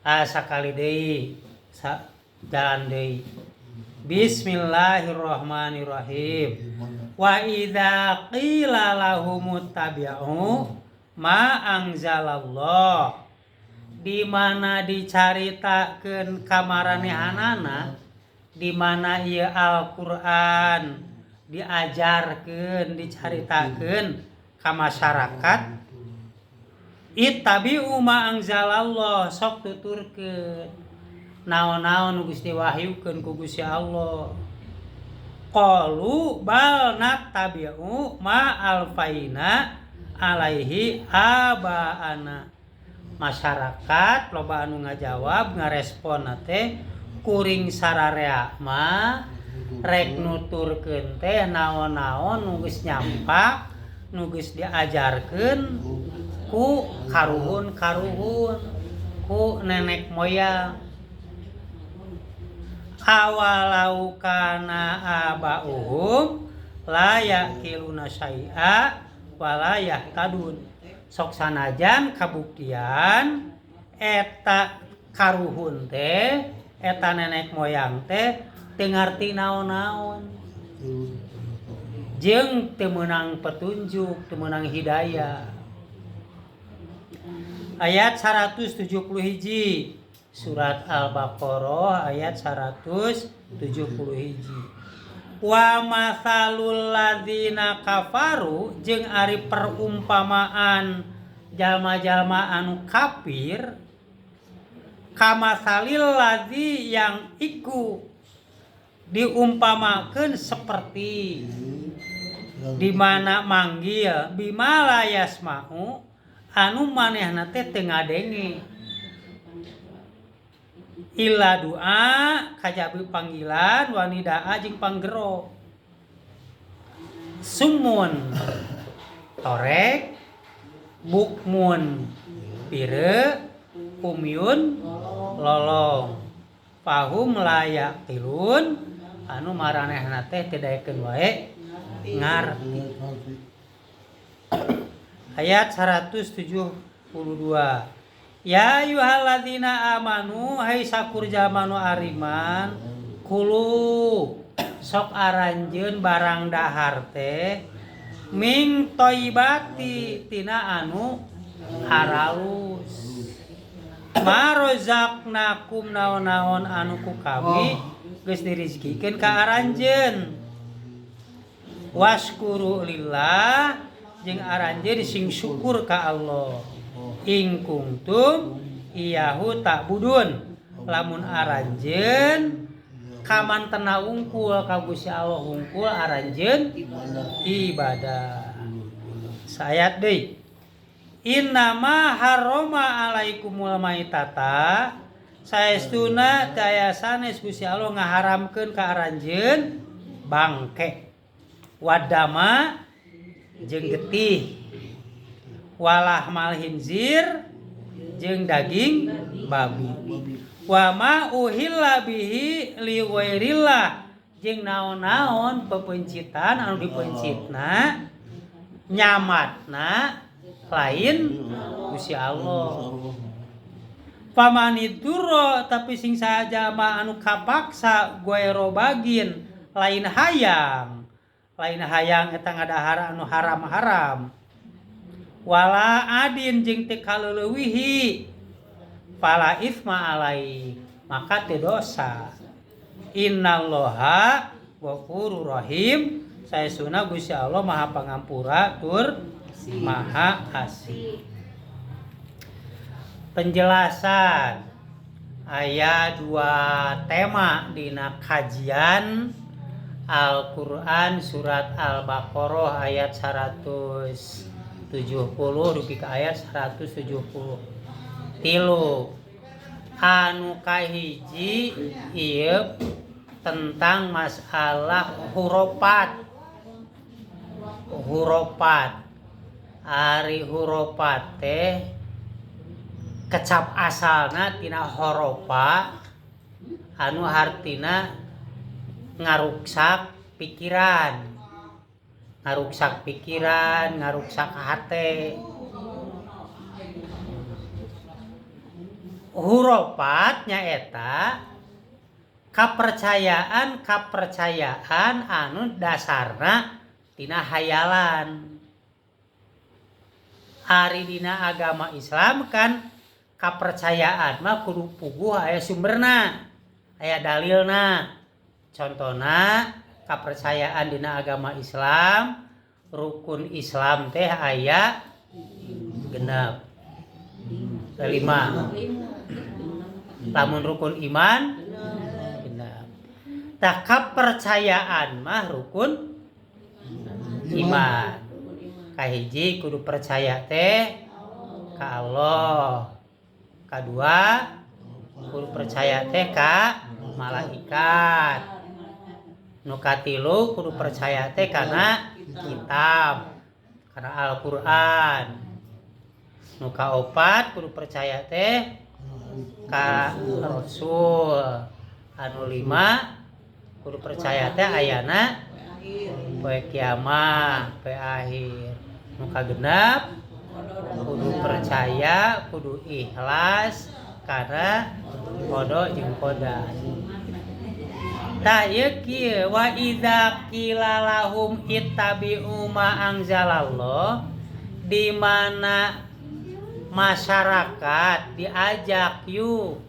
Ah, sakali deui sa jalan deui. Bismillahirrahmanirrahim. Wa idza qila lahumuttabi'u ma anzalallah, di mana dicaritakeun kamaranehanana, di mana ieu Al-Qur'an diajarkeun, dicaritakeun ka masyarakat, ittabi'u ma anzalallah, sok tuturkeun naon-naon nu geus diwahyukeun ku Gusti Allah. Qalu bal nattabi'u ma alfaina alaihi abaana. Masyarakat loba anu ngajawab, ngarespon teh kuring sararea mah rek nuturkeun teh naon-naon nu geus nyampak, nu geus diajarkeun ku karuhun-karuhun, ku nenek moyang. Awalau kana aba'uhum la yaqiluna syai'a wala yahtadun. Sok sanajan kabuktian eta karuhun teh, eta nenek moyang teh teu ngarti naon-naon, jeung teu meunang petunjuk, teu meunang hidayah. Ayat 171 surat Al-Baqarah ayat 171. Wa masalul ladzina kafaru, jeung ari perumpamaan jalma-jalma anu kafir, kamasalil ladzi yang iku diumpamakeun seperti di mana manggil bima la yasma'u, anu manehna teh teu ngadenge, illa doa kajabi panggilan, wanidaa jeung panggero, sumun torek, bukmun pire, umyun lolong, fahum layaqilun, anu maranehna teh teu daekeun wae ngarti. Ayat 172. Ya ayyuhalladzina amanu, hai sakur jalma nu ariman, kulu sok aranjeun barang dahar teh ming thayyibati tina anu aralus, ma razaqnakum naon-naon anu ku kami geus dirizkikeun ka aranjeun, waskuru lillah, jeung aranjeun sing syukur ka Allah, ing kuntum iyahu ta'budun, lamun aranjeun kamantena wungkul ka Gusti Allah wungkul aranjeun ibadah. Saayat deui. Innama harrama alaikumul maitata, saestuna daya sanes Gusti Allah ngaharamkeun ka aranjeun bangke, wadama jeung getih, walahmal khinzir jeung daging babi, wa ma uhilla bihi li ghairillah, jeung naon-naon pepencitan anu dipencitna nyamatna lain Gusti Allah. Famanidurra, tapi sing saja mah anu kapaksa, ghaira bagin lain hayang, lain hayang eta ngadahar anu haram-haram, wala adin jeung teu kaleulewihi, fala isma alai, maka teu dosa. Innallaha ghafurur rahim, saestuna Gusti Allah Maha Pangampura tur Maha Asih. Penjelasan aya dua tema dina kajian Al-Qur'an surat Al-Baqarah ayat 170 dugi ka ayat 173. Anu kahiji ieu tentang masalah hurufat. Hurufat. Ari hurufat teh kecap asalna tina horofa anu hartina ngaruksak pikiran, ngaruksak pikiran, ngaruksak hate. Hurofat nyaeta kapercayaan kapercayaan anu dasarna tina hayalan. Ari dina agama Islam kan kapercayaan mah kudu puguh aya sumberna, aya dalilna. Contohna kapercayaan dina agama Islam, rukun Islam teh aya 6, 5. Lamun rukun iman 6. Tah kapercayaan mah rukun iman. Kahiji kudu percaya teh ka Allah. Kadua kudu percaya teh ka malaikat. Nu katilu kudu percaya teh kana kitab, kana Al-Qur'an. Nu kaopat kudu percaya teh ka Rasul. Anu lima kudu percaya teh ayana poe kiamah, poe akhir. Nu kagenep kudu percaya, kudu ikhlas kana qada jeung qadar. Tah ieu kieu, wa idza qila lahum ittabi'u ma anzalallah, di mana masyarakat diajak yuk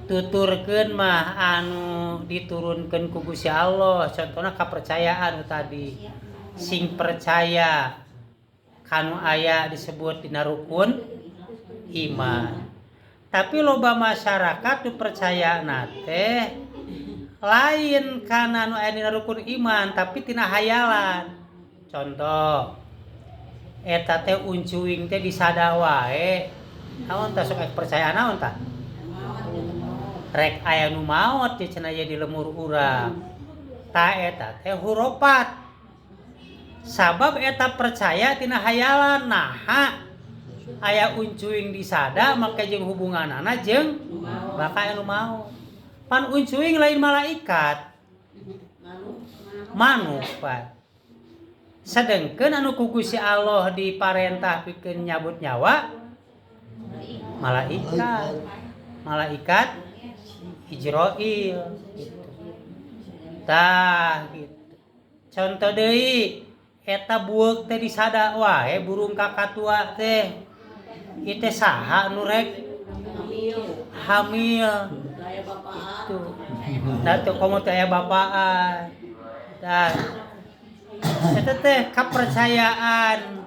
tuturkeun mah anu diturunkeun ku Gusti Allah, contohna kapercayaan tadi, sing percaya kanu aya disebut dina rukun iman. Tapi loba masyarakat nu percaya teh lain kana nu aya dina rukun iman, tapi tina hayalan. Contoh eta teh uncuing teh disada wae, naon tah sok percaya naon tah rek aya nu maot cenah di lemur urang. Tah eta teh hurofat, sabab eta percaya tina hayalan. Naha aya uncuing disada make jeung hubunganana jeung bakal anu maot? Pan uncuing lain malaikat, manuk pan. Sedengkeun anu ku Gusti Allah diparentah pikeun nyabut nyawa malaikat, malaikat Ijroil gitu. Tah gitu. Contoh deui, eta bueuk teh disada wae burung kakatua teh, ieu teh saha nu rek hamil gitu. Tah teu komo teh aya bapaan. Tah eta teh kapercayaan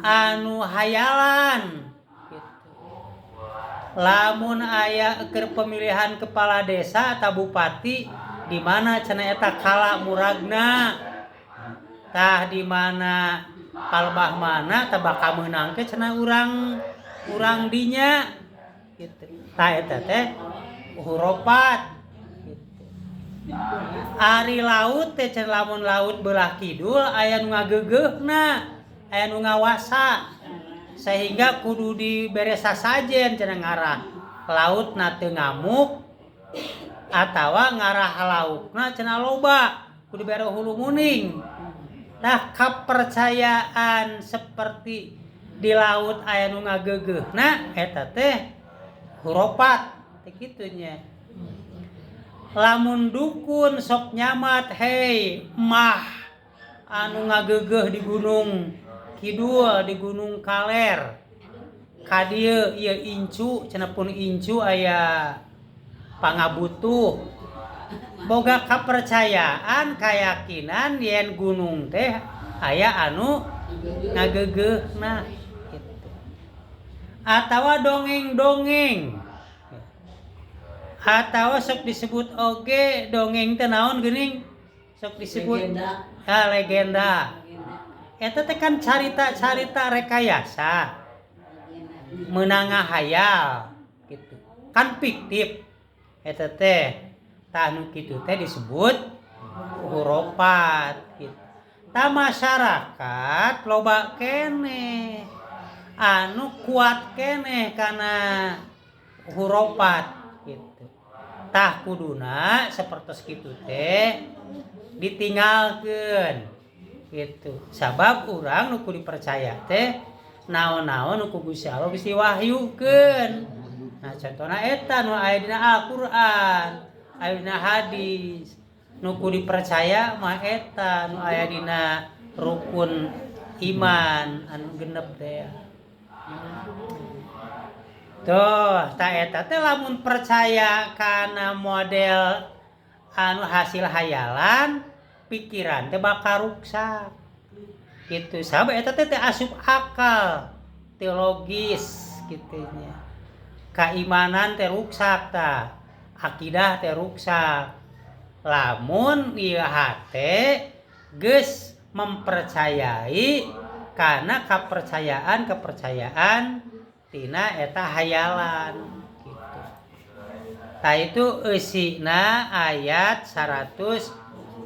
anu hayalan gitu. Lamun aya keur pemilihan kepala desa atau bupati, di mana cenah eta kala muragna, tah di mana palbah mana tah bakal meunang teh cenah urang urang dinya gitu. Tah eta teh hurofat gitu. Ari laut teh cenah lamun laut belah kidul aya nu ngageugeuhna, aya nu ngawasa, sehingga kudu dibere sasajen cenah ngarah lautna teu ngamuk atawa ngarah laukna cenah loba, kudu dibere hulu muning. Nah, kepercayaan seperti di laut aya nu ngageugeuhna eta teh hurofat teh kitu nya. Lamun dukun sok nyamat, hei mah anu ngageugeuh di gunung kidul, di gunung kaler ka dieu ieu incu cenah, pun incu aya pangabutuh, boga kepercayaan keyakinan yen gunung teh aya anu ngageugeuhna gitu. Atawa dongeng-dongeng, atawa sok disebut oge dongeng teh naon geuning sok disebut legenda. Ah, legenda eta teh kan carita-carita rekayasa meunang ngahayal gitu kan, fiktif eta teh. Tah nu kitu teh disebut hurofat gitu. Tah masyarakat loba keneh anu kuat keneh kana hurofat gitu. Tah kuduna sapertos kitu teh ditinggalkeun gitu, sabab urang nu kudu dipercaya teh Naon-naon nu ku Gusti Allah geus diwahyukeun. Nah, contohna eta nu aya dina Al-Qur'an, aya dina hadis. Nu kudu dipercaya mah eta nu aya dina rukun iman anu genep teh. Tuh, tah eta teh lamun percaya kana model anu hasil hayalan, pikiran teh bakal ruksak. Gitu. Sabab eta teh teu asup akal, teu logis kitu nya. Kaimanan teh ruksak tah, akidah teh ruksak. Lamun ieu hate geus mempercayai kana kepercayaan-kepercayaan tina eta hayalan gitu. Tah itu eusina ayat 170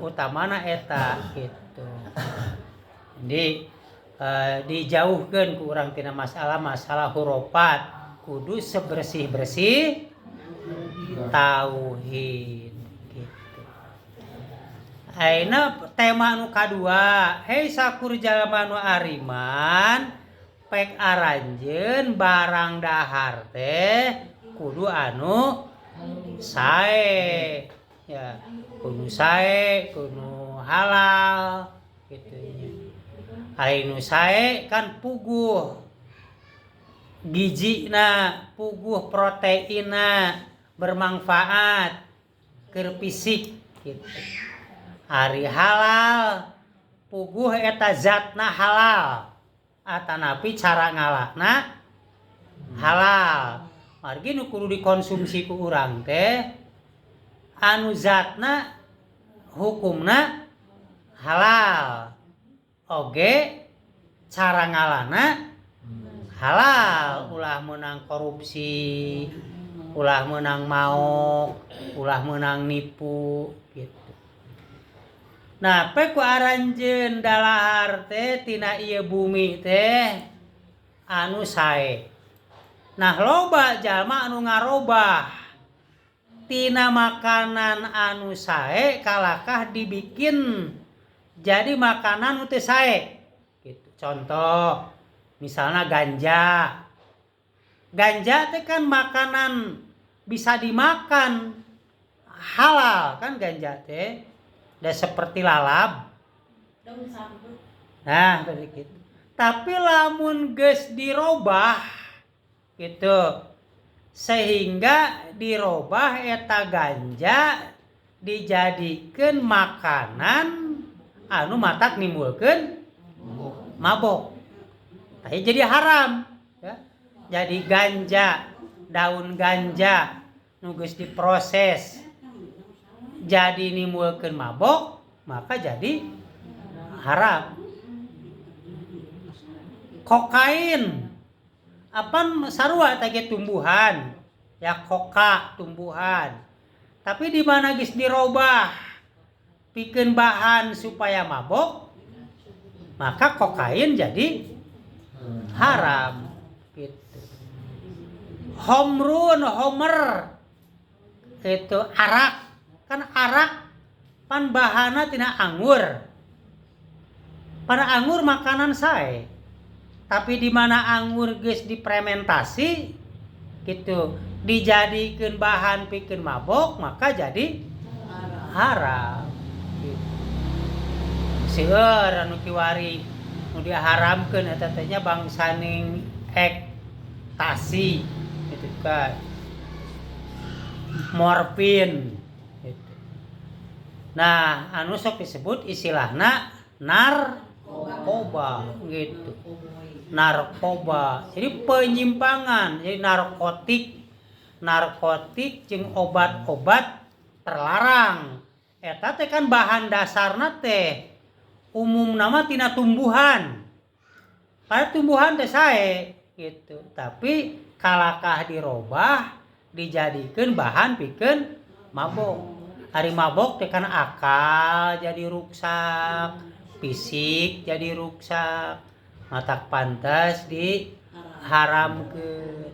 utamana eta gitu. Jadi dijauhkeun ku urang tina masalah-masalah hurufat, kudu sebersih-bersih tauhid gitu. Ayeuna tema nu kadua, hei sakur jalma nu ariman, pek aranjeun barang dahar teh kudu anu sae ya, kudu sae, kudu halal gitu nya. Ari nu sae kan puguh gizina, puguh proteinna, bermanfaat keur fisik gitu. Ari halal puguh eta zatna halal atanapi cara ngalahna halal. Margi nu kudu dikonsumsi ku urang teh anu zatna hukumna halal oge cara ngalahna halal, ulah meunang korupsi, ulah meunang maok, ulah meunang nipu gitu. Nah, pe ku aranjeun dalahar teh tina ieu bumi teh anu sae. Nah, loba jalma anu ngarobah tina makanan anu sae kalakah dibikin jadi makanan nu teu sae gitu. Contoh misalnya ganja. Ganja teh kan makanan bisa dimakan halal kan ganja teh. Da seperti lalap. Nah, tadi gitu. Tapi lamun geus dirobah gitu, sehingga dirobah eta ganja dijadikeun makanan anu matak nimbulkeun mabok. Tapi jadi haram ya. Jadi ganja, daun ganja nu geus diproses jadi nimbulkeun mabok, maka jadi haram. Kokain apa sarua eta ge tumbuhan ya, koka tumbuhan. Tapi di mana geus dirobah pikeun bahan supaya mabok, maka kokain jadi haram gitu. Homrun, homer itu arak, kan arak pan bahana tina anggur. Pada anggur makanan sae. Tapi di mana anggur geus difermentasi gitu, dijadikeun bahan pikeun mabok, maka jadi haram gitu. Seueur anu kiwari nu diharamkeun eta teh nya bangsaning ekstasi gitu kan. Morfin gitu. Nah, anu sok disebut istilahna narkoba gitu. Narkoba. Jadi penyimpangan, jadi narkotik. Narkotik jeung obat-obat terlarang. Eta teh kan bahan dasarna teh umumna mah tina tumbuhan. Padahal tumbuhan teh sae gitu. Tapi kalakah dirobah dijadikeun bahan pikeun mabok. Ari mabok teh kan akal jadi ruksak, fisik jadi ruksak, matak pantas diharamkeun.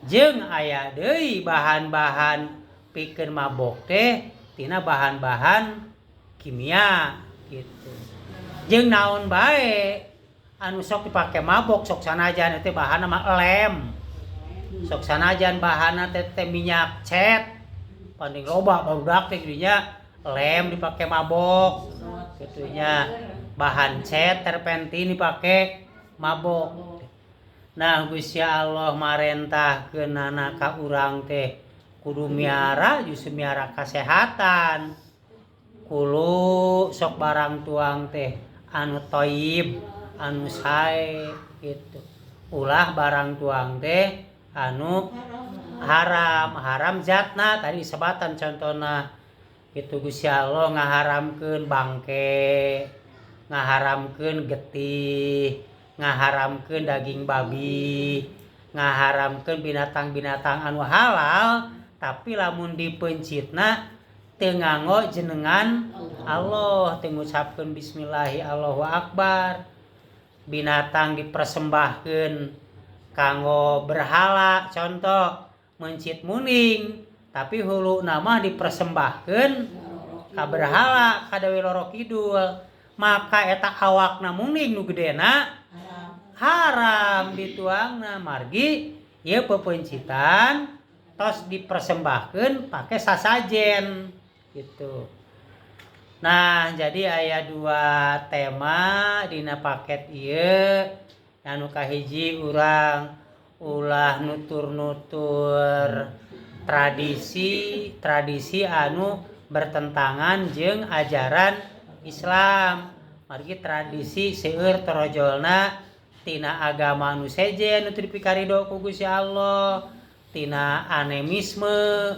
Jeung aya deui bahan-bahan pikeun mabok teh tina bahan-bahan kimia gitu. Jeung naon bae Anu sok dipake mabok sok sanajan teh bahanna mah lem. Sok sanajan bahanna teh minyak cat. Paling loba barudak teh dinya lem dipake mabok kitu nya. Bahan cat terpentin dipake mabok. Nah Gusti Allah marentahkeunana ka urang teh kudu miara justru miara kasehatan. Kulu sok barang tuang teh anu thayyib, anu sae gitu. Ulah barang tuang teh anu haram, haram zatna tadi disebatan contohna gitu. Gusti Allah ngaharamkeun bangke, ngaharamkeun getih, ngaharamkeun daging babi, ngaharamkeun binatang-binatang anu halal, tapi lamun dipencitna teu nganggo jenengan Allah, teu ngucapkeun bismillahi Allahu akbar. Binatang dipersembahkeun kanggo berhala, contoh mencit muning, tapi huluna mah dipersembahkeun ka berhala ka Dewi Loro Kidul, maka eta awakna muning nu gedena haram dituangna margi ieu pepencitan tos dipersembahkeun pake sasajen gitu. Nah, jadi aya dua tema dina paket ieu. Anu kahiji urang ulah nutur-nutur tradisi anu bertentangan jeung ajaran Islam. Margi tradisi seueur torojolna tina agama anu sejen nu teu dipikarido ku Gusti Allah, tina animisme,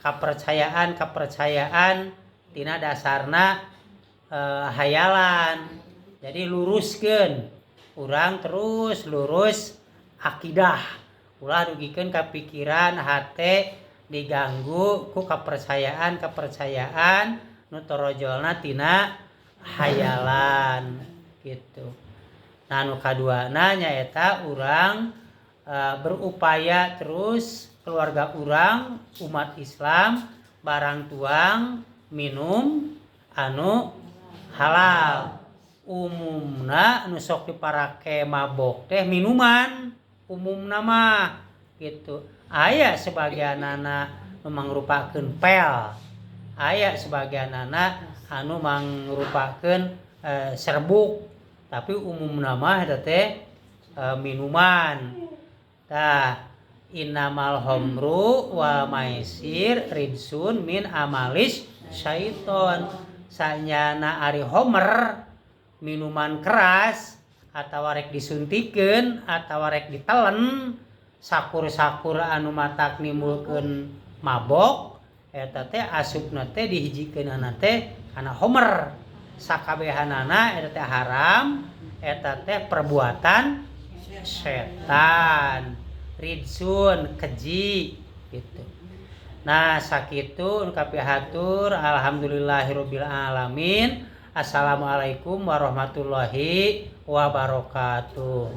kapercayaan-kapercayaan tina dasarna hayalan. Jadi luruskeun urang terus lurus akidah, ulah dugikeun ka pikiran hate diganggu ku kapercayaan-kapercayaan nu torojolna tina hayalan gitu. Nah, anu kaduana nyaeta urang berupaya terus keluarga urang umat Islam barang tuang minum anu halal. Umumna nu sok diparake mabok teh minuman umumna mah gitu. Aya sebagianana nu mangrupakeun pel, aya sebagianana anu mangrupakeun serbuk, tapi umumna mah eta teh minuman. Tah, innamal khamru wal maisir rijsun min amalis syaiton. Sanyana ari homer minuman keras atawa rek disuntikeun atawa rek ditelen sakur-sakur anu matak nimbulkeun mabok eta teh asupna teh dihijikeunana teh kana homer. Sakabehanana eta teh haram, eta teh perbuatan setan, rijsun keji gitu. Nah, sakitu nu kapihatur. Alhamdulillahirabbil alamin. Assalamualaikum warahmatullahi wabarakatuh.